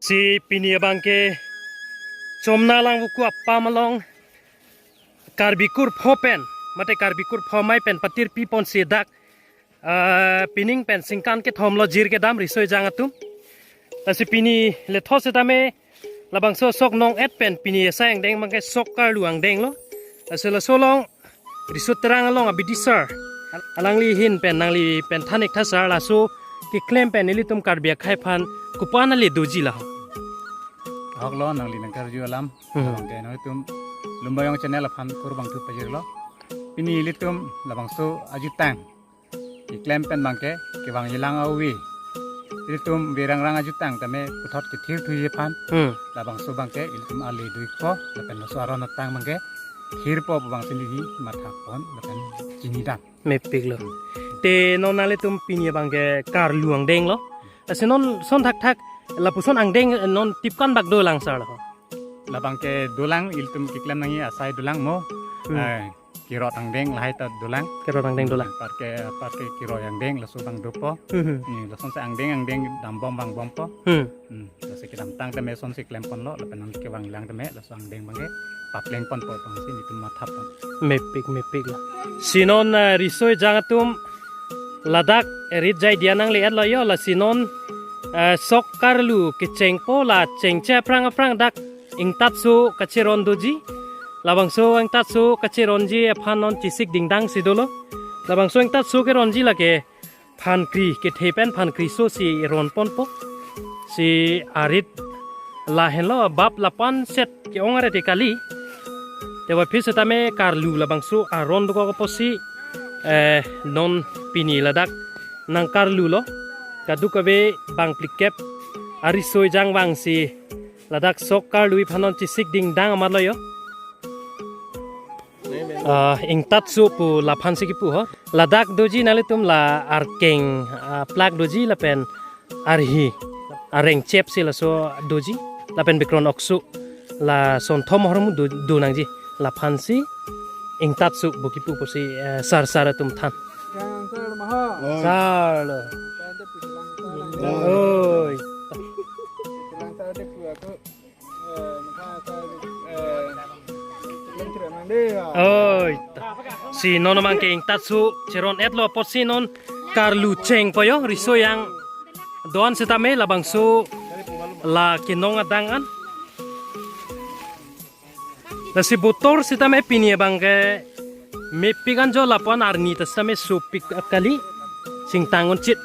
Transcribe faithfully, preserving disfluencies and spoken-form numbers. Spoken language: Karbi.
Si pini abangke Chomna Langvoku apam along Karbi Kurpho pen, mate Karbi Kurpho Amei pen patirpi ponsi dak, ah, pining pen singkan kethom lo jirkedam riso ejang atum. Lasi pini lethot setame labangso sok nong-et pen pini asai angdeng abangke sok karlu angdeng lo. Lasi laso along riso terang along abidi sir, alangli ahin pen nangli pen than-ik tha sir, laso keklem pen ilitum Karbi akhei aphan kopan ale doji la ho? Ahok lo, nangli nangkarju alam. Hmm. Abangke nangtum Lumbayong channel aphan kurvangthu pajirlo. Pini ilitum labangso ajutang keklem pen abangke kevang ilang awi, ilitum verang rang ajutang tame puthot kethir thuji aphan. Hmm. Labangso abangke ilitum ale do-ikpo, lapen laso aron atang abangke thirpo pu abangsi neli mathapon lapen chinidam. Mepik lo. Te non nanglitum pini abangke karlu angdeng lo. Lasi non son thakthak lapuson angdeng non tipkan bak dolang sir lo ho? Labangke dolang, ilitum keklem nangji asai dolang mo. Hmm. Eh, kirot angdeng lahai ta dolang. Kirot angdeng dolang. Aparke, aparke kirot angdeng laso abang dopo. Hmm, hmm. Hmm, lasonsi angdeng angdeng dambom vangbompo. Hmm. Hmm, lasi kedamtang tame lasonsi klemponlo, lapen non kevang ilang tame laso angdeng abangke paplengponpo abangsi nelitum mathapon. Mepik, mepik lo. Si non, eh, riso ejang atum ladak rit jai dia nangle-et lo yo, lasi non, eh, sok karlu kechengpo, la chengche aphrang aphrang dak ingtatso kacheron doji. Labangso ingtatso kacheronji aphan non chesik dingdang si dolo. Labangso ingtatso keronji lake phan kri, kethe pen phan kri so si ronponpo. Si arit lahenlo, bap lapan set ke-ong arete kali. Te waphis setame karlu labangso aron dokok apotsi, eh, non pini ladak nangkarlu lo. Kadokave bang phlikep ariso ejang vangsi ladak sok karlu aphan non chesik dingdang amat lo yo. Ah, ingtatso pu laphansi kipu ho. Ladak doji nanglitum la arkeng, ah, plak doji lapen arhi areng chep si laso doji, lapen bikron okso, la sonthom ahormu do, do nangji, laphansi ingtatso pu kipu pusi, eh, sar sar atum than. Yang sar maha. Oi. Sar lo. Kan de putilang sar. Oi. Oi. Putilang sar de pu ako. Eh, maka sar, eh, putilang sar mang de ya. Oi. Si non abangke ingtatso cheron-et lo apotsi non karlu chengpo yo, riso ejang do-an setame labangso la kenong adang an. Lasi botor setame pini abangke mepik anjo, lapu-an arni ta setame sopik kali, singtang unchit.